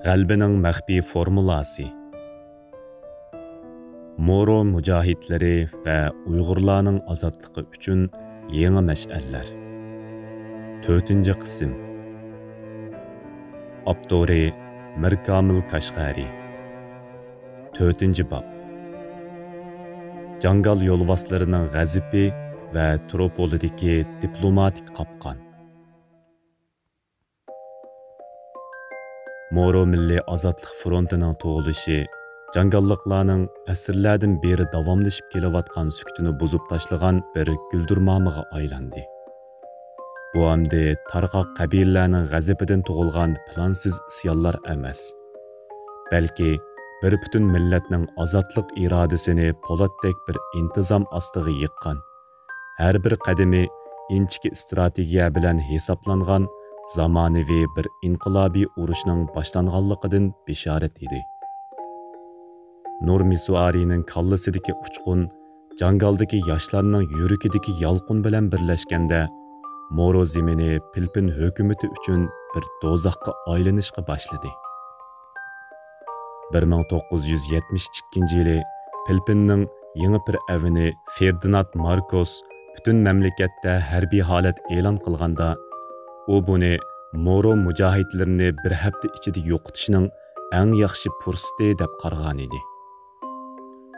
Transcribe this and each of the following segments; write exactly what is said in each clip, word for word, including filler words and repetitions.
غەلىبىنىڭ مەخپىي فورمۇلاسى. مورو مۇجاھىدلىرى ۋە ئۇيغۇرلارنىڭ ئازادلىقى ئۈچۈن يېڭى مەشئەللەر. تۆتىنچى قىسىم. ئاپتورى مىركامىل كاشغەرى. تۆتىنچى باب. جاڭگال يولۋاسلىرىنىڭ غەزىپى ۋە تروپولىدىكى دىپلوماتىك قاپقان. مورو مىللىي ئازادلىق فرونتىنىڭ تۇغۇلۇشى جاڭگاللىقلارنىڭ ئەسىرلەردىن بېرى داۋاملىشىپ كېلىۋاتقان سۈكۈتىنى بۇزۇپ تاشلىغان بىر گۈلدۈرمامىغا ئايلاندى. بۇ ئەمدى تارقاق قەبىلىلەرنىڭ غەزىپىدىن تۇغۇلغان پىلانسىز ئىسيانلار ئەمەس، بەلكى بىر پۈتۈن مىللەتنىڭ ئازادلىق ئىرادىسىنى پولاتتەك بىر ئىنتىزام ئاستىغا يىغقان، ھەر بىر قەدىمى ئىنچىكە ئىستراتېگىيە بىلەن ھېسابلانغان زامانىۋى بىر ئىنقىلابىي ئۇرۇشنىڭ باشلانغانلىقىدىن بېشارەت ئىدى. نۇر مىسۇئارىنىڭ كاللىسىدىكى ئۇچقۇن جاڭگالدىكى ياشلارنىڭ يۈرىكىدىكى يالقۇن بىلەن بىرلەشكەندە، مورو زېمىنى فىلىپپىن ھۆكۈمىتى ئۈچۈن بىر دوزاخقا ئايلىنىشقا باشلىدى. بىر مىڭ توققۇز يۈز يەتمىش ئىككىنچى يىلى فىلىپپىننىڭ يېڭى پىرئەۋنى فېردىنات ماركوس پۈتۈن مەملىكەتتە ھەربىي ھالەت ئېلان قىلغاندا، ئۇ بۇنى مورو مۇجاھىدلىرىنى بىر ھەپتە ئىچىدە يوقىتىشنىڭ ئەڭ ياخشى پۇرسىتى دەپ قارىغانىدى.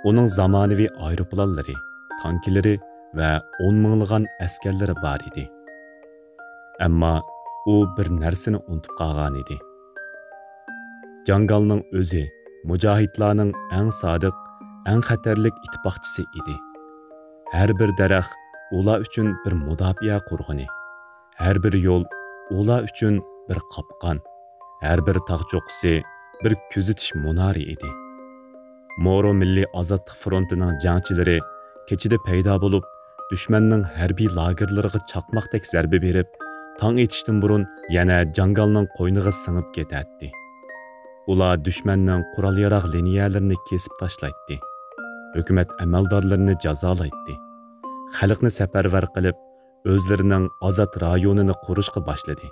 ئۇنىڭ زامانىۋى ئايروپىلانلىرى، تانكىلىرى ۋە ئون مىڭلىغان ئەسكەرلىرى بار ئىدى. ئەمما ئۇ بىر نەرسىنى ئۇنتۇپ قالغانىدى. جاڭگالنىڭ ئۆزى مۇجاھىدلارنىڭ ئەڭ سادىق، ئەڭ خەتەرلىك ئىتتىپاقچىسى ئىدى. ھەر بىر دەرەخ ئۇلار ئۈچۈن بىر مۇداپىئە قورغىنى، ھەر بىر يول ئۇلار ئۈچۈن بىر قاپقان، ھەر بىر تاغ چوققىسى بىر كۆزىتىش مۇنارى ئىدى. مورو مىللىي ئازادلىق فرونتىنىڭ جەڭچىلىرى كېچىدە پەيدا بولۇپ، دۈشمەننىڭ ھەربىي لاگېرلىرىغا چاقماقتەك زەربە بېرىپ، تاڭ ئېتىشتىن بۇرۇن يەنە جاڭگالنىڭ قوينىغا سىڭىپ كېتەتتى. ئۇلار دۈشمەننىڭ قورال-ياراغ لىنىيەلىرىنى كېسىپ تاشلايتتى. ھۆكۈمەت ئەمەلدارلىرىنى جازالايتتى. خەلقنى سەپەرۋەر قىلىپ، ئۆزلىرىنىڭ ئازاد رايونىنى قۇرۇشقا باشلىدى.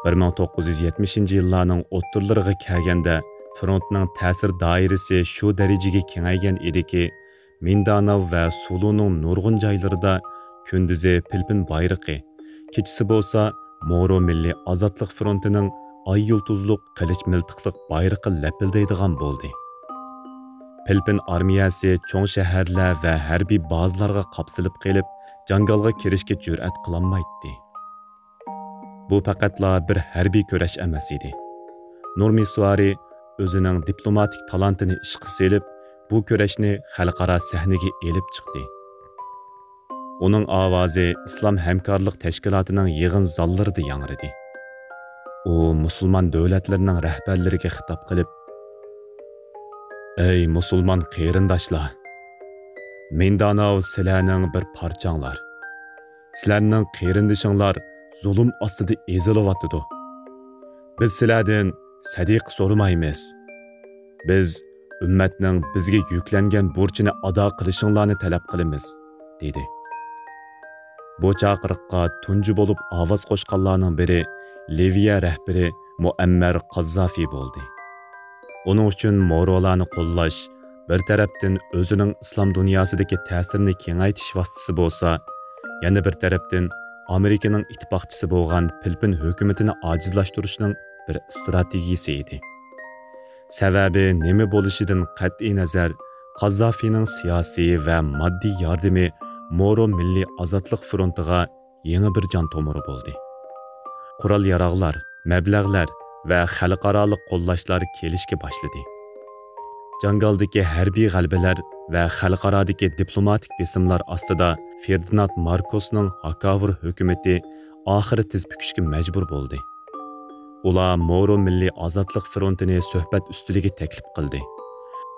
بىر مىڭ توققۇز يۈز يەتمىشىنچى يىللارنىڭ ئوتتۇرىلىرىغا كەلگەندە، فرونتنىڭ تەسىر دائىرىسى شۇ دەرىجىگە كېڭەيگەن ئىدىكى، مىنداناۋ ۋە سۇلۇنىڭ نۇرغۇن جايلىرىدا كۈندۈزى فىلىپپىن بايرىقى، كېچىسى بولسا مورو مىللىي ئازادلىق فرونتىنىڭ ئاي يۇلتۇزلۇق قىلىچ مىلتىقلىق بايرىقى لەپىلدەيدىغان بولدى. فىلىپپىن ئارمىيەسى چوڭ شەھەرلەر ۋە ھەربىي بازىلارغا قاپسىلىپ قېلىپ، جاڭگالغا كىرىشكە جۈرئەت قىلالمايتتى. بۇ پەقەتلا بىر ھەربىي كۈرەش ئەمەس ئىدى. نۇر مىسۇئارى ئۆزىنىڭ دىپلوماتىك تالانتىنى ئىشقا سېلىپ، بۇ كۈرەشنى خەلقئارا سەھنىگە ئېلىپ چىقتى. ئۇنىڭ ئاۋازى ئىسلام ھەمكارلىق تەشكىلاتىنىڭ يىغىن زاللىرىدا ياڭرىدى. ئۇ مۇسۇلمان دۆلەتلىرىنىڭ رەھبەرلىرىگە خىتاب قىلىپ، ئەي مۇسۇلمان قېرىنداشلار! مىنداناۋ سىلەرنىڭ بىر پارچاڭلار. سىلەرنىڭ قېرىندىشىڭلار زۇلۇم ئاستىدا ئېزىلىۋاتىدۇ. بىز سىلەردىن سەدىقە سورىمايمىز. بىز ئۈممەتنىڭ بىزگە يۈكلەنگەن بۇرچىنى ئادا قىلىشىڭلارنى تەلەپ قىلىمىز، دېدى. بۇ چاقىرىققا تۇنجى بولۇپ ئاۋاز قوشقانلارنىڭ بىرى لىۋىيە رەھبىرى مۇئەممەر قاززافى بولدى. ئۇنىڭ ئۈچۈن مورولارنى قوللاش بىر تەرەپتىن ئۆزىنىڭ ئىسلام دۇنياسىدىكى تەسىرىنى كېڭەيتىش ۋاسىتىسى بولسا، يەنە بىر تەرەپتىن ئامېرىكىنىڭ ئىتتىپاقچىسى بولغان فىلىپپىن ھۆكۈمىتىنى ئاجىزلاشتۇرۇشنىڭ بىر ئىستراتېگىيىسى ئىدى. سەۋەبى نېمە بولۇشىدىن قەتئىينەزەر، قاززافىنىڭ سىياسىي ۋە ماددىي ياردىمى مورو مىللىي ئازادلىق فرونتىغا يېڭى بىر جان تومۇرى بولدى. قورال-ياراغلار، مەبلەغلەر ۋە خەلقئارالىق قوللاشلار كېلىشكە باشلىدى. جاڭگالدىكى ھەربىي غەلىبىلەر ۋە خەلقئارادىكى دىپلوماتىك بېسىملار ئاستىدا فېردىناند ماركوسنىڭ ھاكاۋۇر ھۆكۈمىتى ئاخىرى تىز پۈكۈشكە مەجبۇر بولدى. ئۇلار مورو مىللىي ئازادلىق فرونتىنى سۆھبەت ئۈستىلىگە تەكلىپ قىلدى.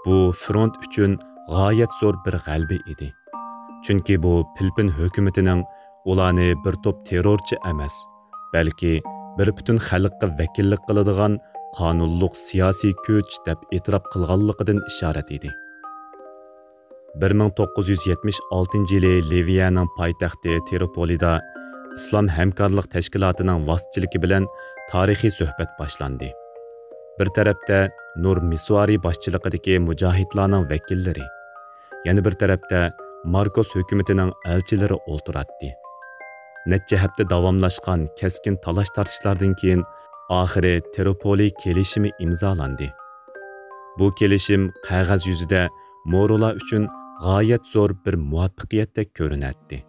بۇ فرونت ئۈچۈن غايەت زور بىر غەلىبە ئىدى. چۈنكى بۇ فىلىپپىن ھۆكۈمىتىنىڭ ئۇلارنى بىر توپ تېررورچى ئەمەس، بەلكى بىر پۈتۈن خەلققە ۋەكىللىك قىلىدىغان قانۇنلۇق سىياسىي كۈچ دەپ ئېتىراپ قىلغانلىقىدىن ئىشارەت ئىدى. بىر مىڭ توققۇز يۈز يەتمىش ئالتىنچى يىلى لىۋىيەنىڭ پايتەختى تىرىپولىدا ئىسلام ھەمكارلىق تەشكىلاتىنىڭ ۋاسىتىچىلىكى بىلەن تارىخىي سۆھبەت باشلاندى. بىر تەرەپتە نۇر مىسۋارى باشچىلىقىدىكى مۇجاھىدلارنىڭ ۋەكىللىرى، يەنە بىر تەرەپتە ماركوس ھۆكۈمىتىنىڭ ئەلچىلىرى ئولتۇراتتى. نەچچە ھەپتە داۋاملاشقان كەسكىن تالاش-تارتىشلاردىن كېيىن، ئاخىرى تىرىپولى كېلىشىمى ئىمزالاندى. بۇ كېلىشىم قەغەز يۈزىدە مورولار ئۈچۈن غايەت زور بىر مۇۋەپپەقىيەتتەك كۆرۈنەتتى.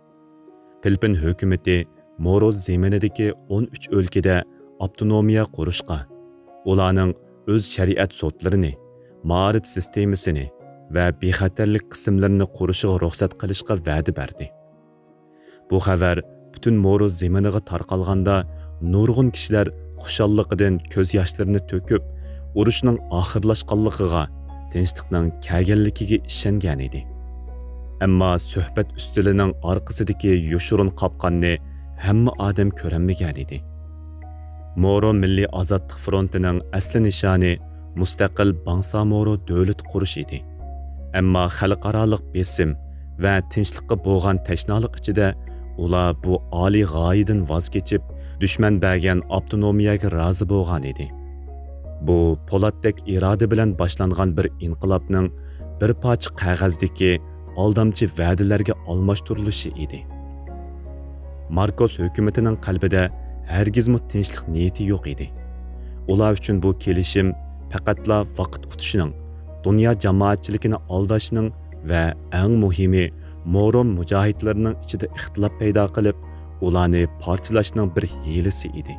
فىلىپپىن ھۆكۈمىتى مورو زېمىنىدىكى ئون ئۈچ ئۆلكىدە ئاپتونومىيە قۇرۇشقا، ئۇلارنىڭ ئۆز شەرىئەت سوتلىرىنى، مائارىپ سىستېمىسىنى ۋە بىخەتەرلىك قىسىملىرىنى قۇرۇشىغا رۇخسەت قىلىشقا ۋەدە بەردى. بۇ خەۋەر پۈتۈن مورو زېمىنىغا تارقالغاندا، نۇرغۇن كىشىلەر خۇشاللىقىدىن كۆز ياشلىرىنى تۆكۈپ، ئۇرۇشنىڭ ئاخىرلاشقانلىقىغا، تىنچلىقنىڭ كەلگەنلىكىگە ئىشەنگەنىدى. ئەمما سۆھبەت ئۈستىلىنىڭ ئارقىسىدىكى يوشۇرۇن قاپقاننى ھەممە ئادەم كۆرەلمىگەنىدى. مورو مىللىي ئازادلىق فرونتىنىڭ ئەسلى نىشانى مۇستەقىل باڭسامورو دۆلىتى قۇرۇش ئىدى. ئەمما خەلقئارالىق بېسىم ۋە تىنچلىققا بولغان تەشنالىق ئىچىدە ئۇلار بۇ ئالىي غايىدىن ۋاز كېچىپ، دۈشمەن بەرگەن ئاپتونومىيەگە رازى بولغان ئىدى. بۇ پولاتتەك ئىرادە بىلەن باشلانغان بىر ئىنقىلابنىڭ بىر پارچە قەغەزدىكى ئالدامچى ۋەدىلەرگە ئالماشتۇرۇلۇشى ئىدى. ماركوس ھۆكۈمىتىنىڭ قەلبىدە ھەرگىزمۇ تىنچلىق نىيىتى يوق ئىدى. ئۇلار ئۈچۈن بۇ كېلىشىم پەقەتلا ۋاقىت ئۇتۇشنىڭ، دۇنيا جامائەتچىلىكىنى ئالداشنىڭ ۋە ئەڭ مۇھىمى، مورو مۇجاھىدلىرىنىڭ ئىچىدە ئىختىلاپ پەيدا قىلىپ، ئۇلارنى پارچىلاشنىڭ بىر ھىيلىسى ئىدى.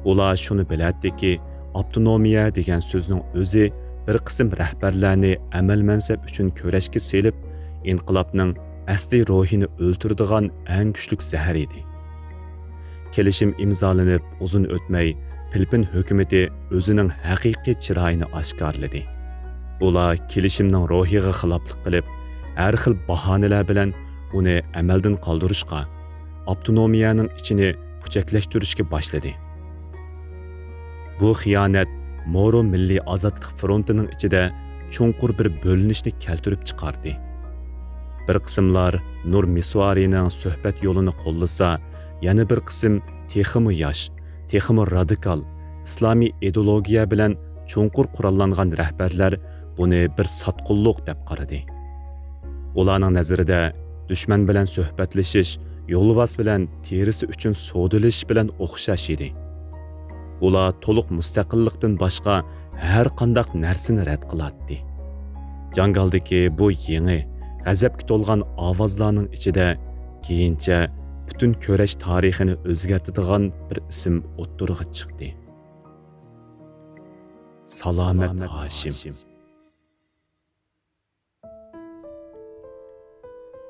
ئۇلار شۇنى بىلەتتىكى، ئاپتونومىيە دېگەن سۆزنىڭ ئۆزى بىر قىسىم رەھبەرلەرنى ئەمەل-مەنسەپ ئۈچۈن كۈرەشكە سېلىپ، ئىنقىلابنىڭ ئەسلىي روھىنى ئۆلتۈرىدىغان ئەڭ كۈچلۈك زەھەر ئىدى. كېلىشىم ئىمزالىنىپ ئۇزۇن ئۆتمەي، فىلىپپىن ھۆكۈمىتى ئۆزىنىڭ ھەقىقىي چىرايىنى ئاشكارىلىدى. ئۇلار كېلىشىمنىڭ روھىغا خىلاپلىق قىلىپ، ھەر خىل باھانىلەر بىلەن ئۇنى ئەمەلدىن قالدۇرۇشقا، ئاپتونومىيەنىڭ ئىچىنى پۇچەكلەشتۈرۈشكە باشلىدى. بۇ خىيانەت مورو مىللىي ئازادلىق فرونتىنىڭ ئىچىدە چوڭقۇر بىر بۆلۈنۈشنى كەلتۈرۈپ چىقاردى. بىر قىسىملار نۇر مىسۋارىنىڭ سۆھبەت يولىنى قوللىسا، يەنە بىر قىسىم تېخىمۇ ياش، تېخىمۇ رادىكال، ئىسلامىي ئىدېئولوگىيە بىلەن چوڭقۇر قوراللانغان رەھبەرلەر بۇنى بىر ساتقۇنلۇق دەپ قارىدى. ئۇلارنىڭ نەزىرىدە، دۈشمەن بىلەن سۆھبەتلىشىش يولۋاس بىلەن تېرىسى ئۈچۈن سودىلىشىش بىلەن ئوخشاش ئىدى. ئۇلار تولۇق مۇستەقىللىقتىن باشقا ھەر قانداق نەرسىنى رەت قىلاتتى. جاڭگالدىكى بۇ يېڭى، غەزەپكە تولغان ئاۋازلارنىڭ ئىچىدە كېيىنچە پۈتۈن كۈرەش تارىخىنى ئۆزگەرتىدىغان بىر ئىسىم ئوتتۇرىغا چىقتى. سالامەت ھاشىم.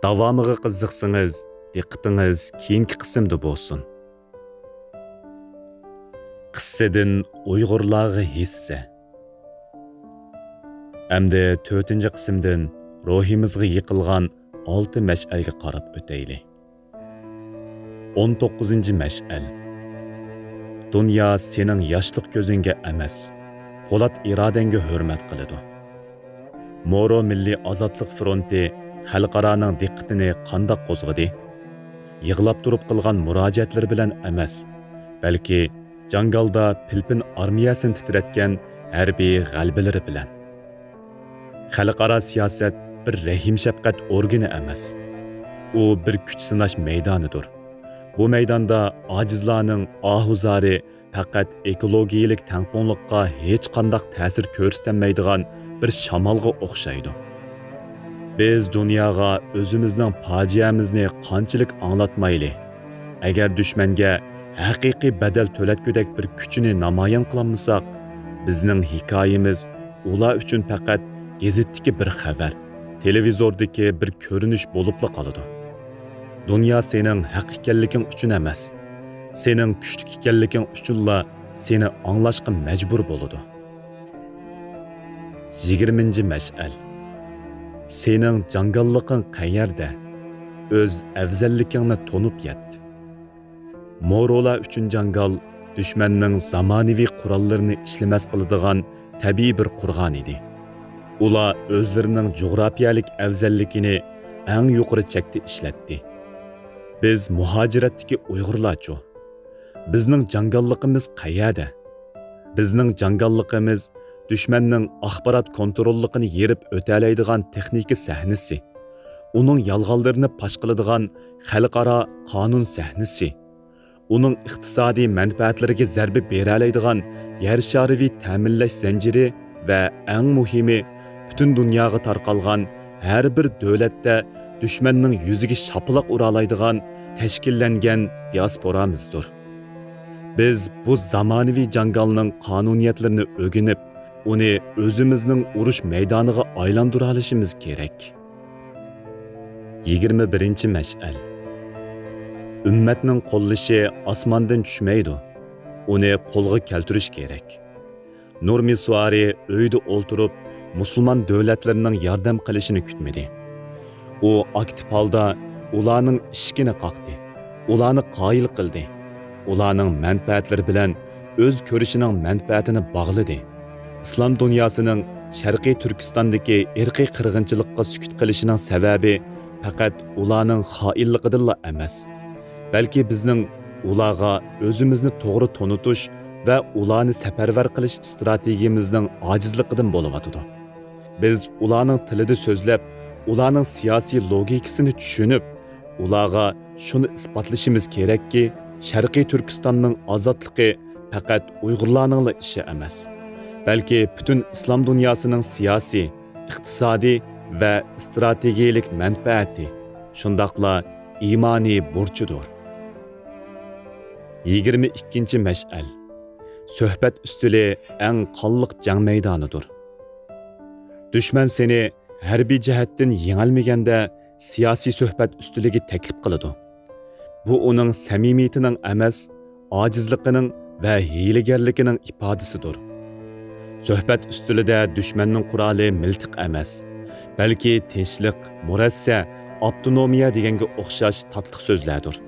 داۋامىغا قىزىقسىڭىز، دىققىتىڭىز كېيىنكى قىسىمدا بولسۇن. قىسسىدىن ئۇيغۇرلارغا ھىسسە. ئەمدى تۆتىنچى قىسىمدىن روھىمىزغا يېقىلغان ئالتە مەشئەلگە قاراپ ئۆتەيلى. ئون توققۇزىنچى مەشئەل. دۇنيا سېنىڭ ياشلىق كۆزۈڭگە ئەمەس، پولات ئىرادەڭگە ھۆرمەت قىلىدۇ. مورو مىللىي ئازادلىق فرونتى خەلقئارانىڭ دىققىتىنى قانداق قوزغىدى؟ يىغلاپ تۇرۇپ قىلغان مۇراجىئەتلىرى بىلەن ئەمەس، بەلكى جاڭگالدا فىلىپپىن ئارمىيەسىنى تىترەتكەن ھەربىي غەلىبىلىرى بىلەن. خەلقئارا سىياسەت بىر رەھىم-شەپقەت ئورگىنى ئەمەس. ئۇ بىر كۈچ سىناش مەيدانىدۇر. بۇ مەيداندا ئاجىزلارنىڭ ئاھۇ-زارى پەقەت ئېكولوگىيەلىك تەڭپۇڭلۇققا ھېچقانداق تەسىر كۆرسىتەلمەيدىغان بىر شامالغا ئوخشايدۇ. بىز دۇنياغا ئۆزىمىزنىڭ پاجىئەمىزنى قانچىلىك ئاڭلاتمايلى، ئەگەر دۈشمەنگە ھەقىقىي بەدەل تۆلەتكۈدەك بىر كۈچنى نامايان قىلالمىساق، بىزنىڭ ھېكايىمىز ئۇلار ئۈچۈن پەقەت گېزىتتىكى بىر خەۋەر، تېلېۋىزوردىكى بىر كۆرۈنۈش بولۇپلا قالىدۇ. دۇنيا سېنىڭ ھەق ئىكەنلىكىڭ ئۈچۈن ئەمەس، سېنىڭ كۈچلۈك ئىكەنلىكىڭ ئۈچۈنلا سېنى ئاڭلاشقا مەجبۇر بولىدۇ. يىگىرمىنچى مەشئەل. سېنىڭ جاڭگاللىقىڭ قەيەردە؟ ئۆز ئەۋزەللىكىڭنى تونۇپ يەت. مورولار ئۈچۈن جاڭگال دۈشمەننىڭ زامانىۋى قوراللىرىنى ئىشلىمەس قىلىدىغان تەبىئىي بىر قورغان ئىدى. ئۇلار ئۆزلىرىنىڭ جۇغراپىيەلىك ئەۋزەللىكىنى ئەڭ يۇقىرى چەكتە ئىشلەتتى. بىز مۇھاجىرەتتىكى ئۇيغۇرلارچۇ؟ بىزنىڭ جاڭگاللىقىمىز قەيەردە؟ بىزنىڭ جاڭگاللىقىمىز دۈشمەننىڭ ئاخبارات كونتروللۇقىنى يېرىپ ئۆتەلەيدىغان تېخنىكا سەھنىسى، ئۇنىڭ يالغانلىرىنى پاش قىلىدىغان خەلقئارا قانۇن سەھنىسى، ئۇنىڭ ئىقتىسادىي مەنپەئەتلىرىگە زەربە بېرەلەيدىغان يەر شارىۋى تەمىنلەش زەنجىرى ۋە ئەڭ مۇھىمى، پۈتۈن دۇنياغا تارقالغان، ھەر بىر دۆلەتتە دۈشمەننىڭ يۈزىگە شاپىلاق ئۇرالايدىغان تەشكىللەنگەن دىياسپورامىزدۇر. بىز بۇ زامانىۋى جاڭگالنىڭ قانۇنىيەتلىرىنى ئۆگىنىپ، ئۇنى ئۆزىمىزنىڭ ئۇرۇش مەيدانىغا ئايلاندۇرالىشىمىز كېرەك. يىگىرمە بىرىنچى مەشئەل. ئۈممەتنىڭ قوللىشى ئاسماندىن چۈشمەيدۇ. ئۇنى قولغا كەلتۈرۈش كېرەك. نۇر مىسۋارى ئۆيىدە ئولتۇرۇپ، مۇسۇلمان دۆلەتلىرىنىڭ ياردەم قىلىشىنى كۈتمىدى. ئۇ ئاكتىپ ھالدا ئۇلارنىڭ ئىشىكىنى قاقتى، ئۇلارنى قايىل قىلدى، ئۇلارنىڭ مەنپەئەتلىرى بىلەن ئۆز كۆرۈشىنىڭ مەنپەئەتىنى باغلىدى. ئىسلام دۇنياسىنىڭ شەرقىي تۈركىستاندىكى ئىرقىي قىرغىنچىلىققا سۈكۈت قىلىشىنىڭ سەۋەبى پەقەت ئۇلارنىڭ خائىنلىقىدىنلا ئەمەس، بەلكى بىزنىڭ ئۇلارغا ئۆزىمىزنى توغرا تونۇتۇش ۋە ئۇلارنى سەپەرۋەر قىلىش ئىستراتېگىيىمىزنىڭ ئاجىزلىقىدىن بولۇۋاتىدۇ. بىز ئۇلارنىڭ تىلىدا سۆزلەپ، ئۇلارنىڭ سىياسىي لوگىكىسىنى چۈشىنىپ، ئۇلارغا شۇنى ئىسپاتلىشىمىز كېرەككى، شەرقىي تۈركىستاننىڭ ئازادلىقى پەقەت ئۇيغۇرلارنىڭلا ئىشى ئەمەس، بەلكى پۈتۈن ئىسلام دۇنياسىنىڭ سىياسىي، ئىقتىسادىي ۋە ئىستراتېگىيەلىك مەنپەئەتى، شۇنداقلا ئىمانىي بۇرچىدۇر. يىگىرمە ئىككىنچى مەشئەل. سۆھبەت ئۈستىلى ئەڭ قانلىق جەڭ مەيدانىدۇر. دۈشمەن سېنى ھەربىي جەھەتتىن يېڭەلمىگەندە، سىياسىي سۆھبەت ئۈستىلىگە تەكلىپ قىلىدۇ. بۇ ئۇنىڭ سەمىمىيىتىنىڭ ئەمەس، ئاجىزلىقىنىڭ ۋە ھىيلىگەرلىكىنىڭ ئىپادىسىدۇر. سۆھبەت ئۈستىلىدە دۈشمەننىڭ قورالى مىلتىق ئەمەس، بەلكى تىنچلىق، مۇرەسسە، ئاپتونومىيە دېگەنگە ئوخشاش تاتلىق سۆزلەردۇر.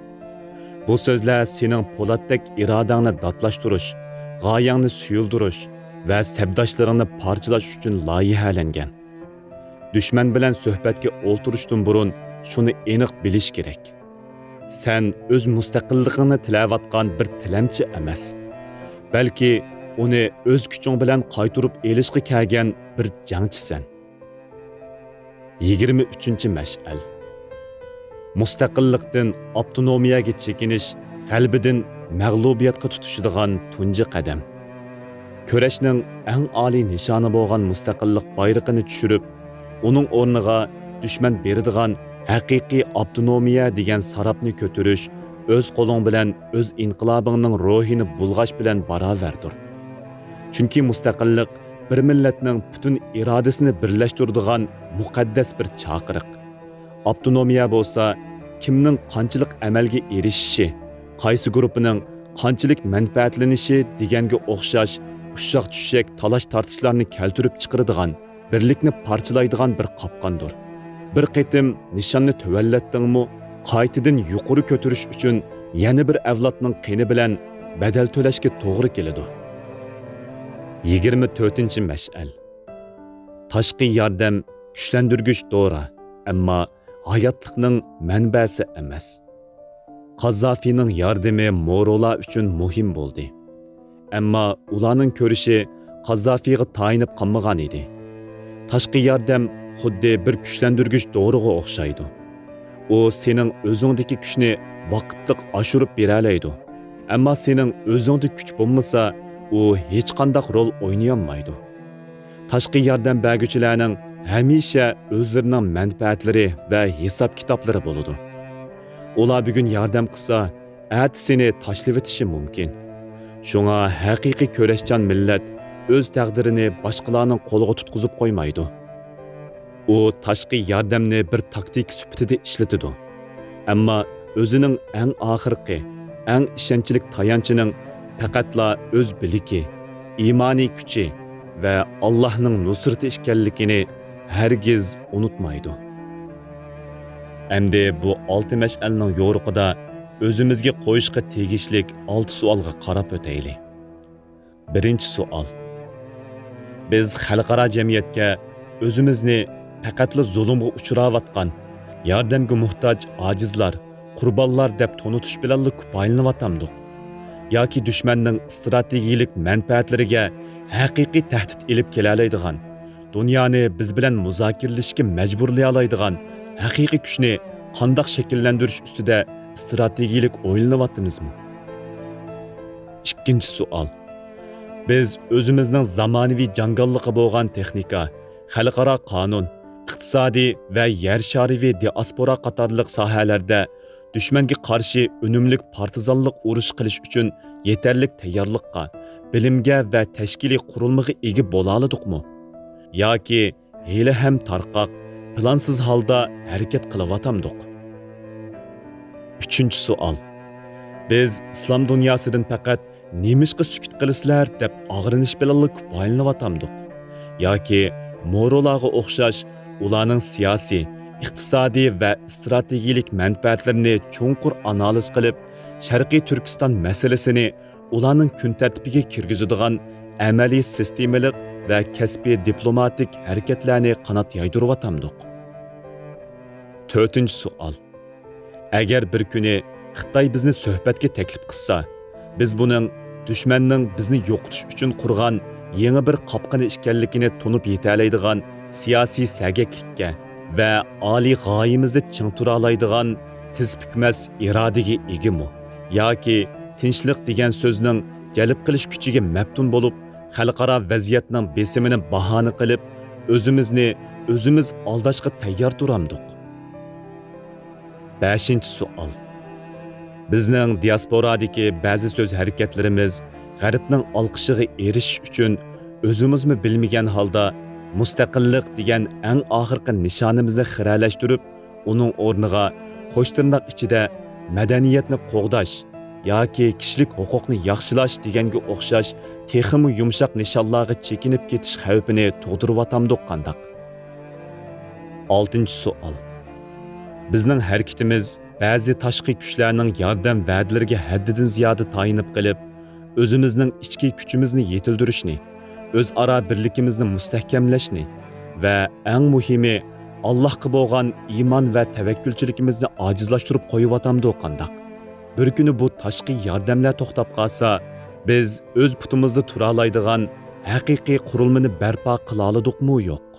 بۇ سۆزلەر سېنىڭ پولاتتەك ئىرادەڭنى داتلاشتۇرۇش، غايەڭنى سۇيۇلدۇرۇش ۋە سەپداشلىرىڭنى پارچىلاش ئۈچۈن لايىھەلەنگەن. دۈشمەن بىلەن سۆھبەتكە ئولتۇرۇشتىن بۇرۇن شۇنى ئېنىق بىلىش كېرەك. سەن ئۆز مۇستەقىللىقىڭنى تىلەۋاتقان بىر تىلەمچى ئەمەس، بەلكى ئۇنى ئۆز كۈچۈڭ بىلەن قايتۇرۇپ ئېلىشقا كەلگەن بىر جەڭچىسەن. يىگىرمە ئۈچىنچى مەشئەل. مۇستەقىللىقتىن ئاپتونومىيەگە چېكىنىش، غەلىبىدىن مەغلۇبىيەتكە تۇتىشىدىغان تۇنجى قەدەم. كۈرەشنىڭ ئەڭ ئالىي نىشانى بولغان مۇستەقىللىق بايرىقىنى چۈشۈرۈپ، ئۇنىڭ ئورنىغا دۈشمەن بېرىدىغان ھەقىقىي ئاپتونومىيە دېگەن ساراپنى كۆتۈرۈش ئۆز قولۇڭ بىلەن ئۆز ئىنقىلابىڭنىڭ روھىنى بۇلغاش بىلەن باراۋەردۇر. چۈنكى مۇستەقىللىق بىر مىللەتنىڭ پۈتۈن ئىرادىسىنى بىرلەشتۈرىدىغان مۇقەددەس بىر چاقىرىق. ئاپتونومىيە بولسا كىمنىڭ قانچىلىك ئەمەلگە ئېرىشىشى، قايسى گۇرۇپپىنىڭ قانچىلىك مەنپەئەتلىنىشى دېگەنگە ئوخشاش ئۇششاق-چۈششەك تالاش-تارتىشلارنى كەلتۈرۈپ چىقىرىدىغان، بىرلىكنى پارچىلايدىغان بىر قاپقاندۇر. بىر قېتىم نىشاننى تۆۋەنلەتتىڭمۇ، قايتىدىن يۇقىرى كۆتۈرۈش ئۈچۈن يەنە بىر ئەۋلادنىڭ قېنى بىلەن بەدەل تۆلەشكە توغرا كېلىدۇ. يىگىرمە تۆتىنچى مەشئەل. تاشقى ياردەم كۈچلەندۈرگۈچ دورا، ئەمما ھاياتلىقنىڭ مەنبەسى ئەمەس. قاززافىنىڭ ياردىمى مورولار ئۈچۈن مۇھىم بولدى. ئەمما ئۇلارنىڭ كۈرىشى قاززافىغا تايىنىپ قالمىغان ئىدى. تاشقى ياردەم خۇددى بىر كۈچلەندۈرگۈچ دورىغا ئوخشايدۇ. ئۇ سېنىڭ ئۆزۈڭدىكى كۈچنى ۋاقىتلىق ئاشۇرۇپ بېرەلەيدۇ. ئەمما سېنىڭ ئۆزۈڭدە كۈچ بولمىسا، ئۇ ھېچقانداق رول ئوينىيالمايدۇ. تاشقى ياردەم بەرگۈچىلەرنىڭ ھەمىشە ئۆزلىرىنىڭ مەنپەئەتلىرى ۋە ھېساب-كىتابلىرى بولىدۇ. ئۇلار بۈگۈن ياردەم قىلسا، ئەتىسىنى تاشلىۋېتىشى مۇمكىن. شۇڭا ھەقىقىي كۈرەشچان مىللەت ئۆز تەقدىرىنى باشقىلارنىڭ قولىغا تۇتقۇزۇپ قويمايدۇ. ئۇ تاشقى ياردەمنى بىر تاكتىكا سۈپىتىدە ئىشلىتىدۇ. ئەمما ئۆزىنىڭ ئەڭ ئاخىرقى، ئەڭ ئىشەنچلىك تايانچىنىڭ پەقەتلا ئۆز بىلىكى، ئىمانىي كۈچى ۋە ئاللاھنىڭ نۇسرىتى ئىكەنلىكىنى ھەرگىز ئۇنتۇمايدۇ. ئەمدى بۇ ئالتە مەشئەلنىڭ يورۇقىدا ئۆزىمىزگە قويۇشقا تېگىشلىك ئالتە سوئالغا قاراپ ئۆتەيلى. بىرىنچى سوئال. بىز خەلقئارا جەمئىيەتكە ئۆزىمىزنى پەقەتلا زۇلۇمغا ئۇچراۋاتقان، ياردەمگە موھتاج ئاجىزلار، قۇربانلار دەپ تونۇتۇش بىلەنلا كۇپايىلىنىۋاتامدۇق؟ ياكى دۈشمەننىڭ ئىستراتېگىيىلىك مەنپەئەتلىرىگە ھەقىقىي تەھدىت ئېلىپ كېلەلەيدىغان، دۇنيانى بىز بىلەن مۇزاكىرىلىشىشكە مەجبۇرلىيالايدىغان ھەقىقىي كۈچنى قانداق شەكىللەندۈرۈش ئۈستىدە ئىستراتېگىيىلىك ئويلىنىۋاتىمىزمۇ؟ ئىككىنچى سوئال. بىز ئۆزىمىزنىڭ زامانىۋى جاڭگاللىقى بولغان تېخنىكا، خەلقئارا قانۇن، ئىقتىسادىي ۋە يەر شارىۋى دىئاسپورا قاتارلىق ساھەلەردە دۈشمەنگە قارشى ئۈنۈملۈك پارتىزانلىق ئۇرۇش قىلىش ئۈچۈن يېتەرلىك تەييارلىققا، بىلىمگە ۋە تەشكىلىي قۇرۇلمىغا ئىگە بولالىدۇقمۇ؟ ياكى ھېلىھەم تارقاق، پىلانسىز ھالدا ھەرىكەت قىلىۋاتامدۇق؟ ئۈچىنچى سوئال. بىز ئىسلام دۇنياسىدىن پەقەت «نېمىشقا سۈكۈت قىلىسىلەر؟» دەپ ئاغرىنىش بىلەنلا كۇپايىلىنىۋاتامدۇق؟ ياكى مورۇلارغا ئوخشاش ئۇلارنىڭ سىياسىي، ئىقتىسادىي ۋە ئىستراتېگىيىلىك مەنپەئەتلىرىنى چوڭقۇر ئانالىز قىلىپ، شەرقىي تۈركىستان مەسىلىسىنى ئۇلارنىڭ كۈن تەرتىپىگە كىرگۈزىدىغان ئەمەلىي سىستېمىلىق ۋە كەسپىي دىپلوماتىك ھەرىكەتلەرنى قانات يايدۇرۇۋاتامدۇق؟ تۆتىنچى سوئال. ئەگەر بىر كۈنى خىتاي بىزنى سۆھبەتكە تەكلىپ قىلسا، بىز بۇنىڭ دۈشمەننىڭ بىزنى يوقىتىش ئۈچۈن قۇرغان يېڭى بىر قاپقىنى ئىكەنلىكىنى تونۇپ يېتەلەيدىغان سىياسىي سەگەكلىككە ۋە ئالىي غايىمىزدە چىڭ تۇرالايدىغان تىز پۈكمەس ئىرادىگە ئىگىمۇ؟ ياكى تىنچلىق دېگەن سۆزنىڭ جەلپ قىلىش كۈچىگە مەپتۇن بولۇپ، خەلقئارا ۋەزىيەتنىڭ بېسىمىنى باھانە قىلىپ، ئۆزىمىزنى ئۆزىمىز ئالداشقا تەييار تۇرامدۇق؟ بەشىنچى سوئال. بىزنىڭ دىياسپورادىكى بەزى سۆز ھەرىكەتلىرىمىز غەربنىڭ ئالقىشىغا ئېرىشىش ئۈچۈن ئۆزىمىزمۇ بىلمىگەن ھالدا مۇستەقىللىق دېگەن ئەڭ ئاخىرقى نىشانىمىزنى خىرەلەشتۈرۈپ، ئۇنىڭ ئورنىغا قوش تىرناق ئىچىدە مەدەنىيەتنى قوغداش ياكى كىشىلىك ھوقۇقنى ياخشىلاش دېگەنگە ئوخشاش تېخىمۇ يۇمشاق نىشانلارغا چېكىنىپ كېتىش خەۋپىنى تۇغدۇرۇۋاتامدۇق قانداق؟ ئالتىنچى سوئال. بىزنىڭ ھەرىكىتىمىز بەزى تاشقى كۈچلەرنىڭ ياردەم ۋەدىلىرىگە ھەددىدىن زىيادە تايىنىپ قېلىپ، ئۆزىمىزنىڭ ئىچكى كۈچىمىزنى يېتىلدۈرۈشنى، ئۆزئارا بىرلىكىمىزنى مۇستەھكەملەشنى ۋە ئەڭ مۇھىمى، ئاللاھقا بولغان ئىمان ۋە تەۋەككۈلچىلىكىمىزنى ئاجىزلاشتۇرۇپ قويۇۋاتامدۇ قانداق؟ بىر كۈنى بۇ تاشقى ياردەملەر توختاپ قالسا، بىز ئۆز پۇتىمىزدا تۇرالايدىغان ھەقىقىي قۇرۇلمىنى بەرپا قىلالىدۇقمۇ يوق؟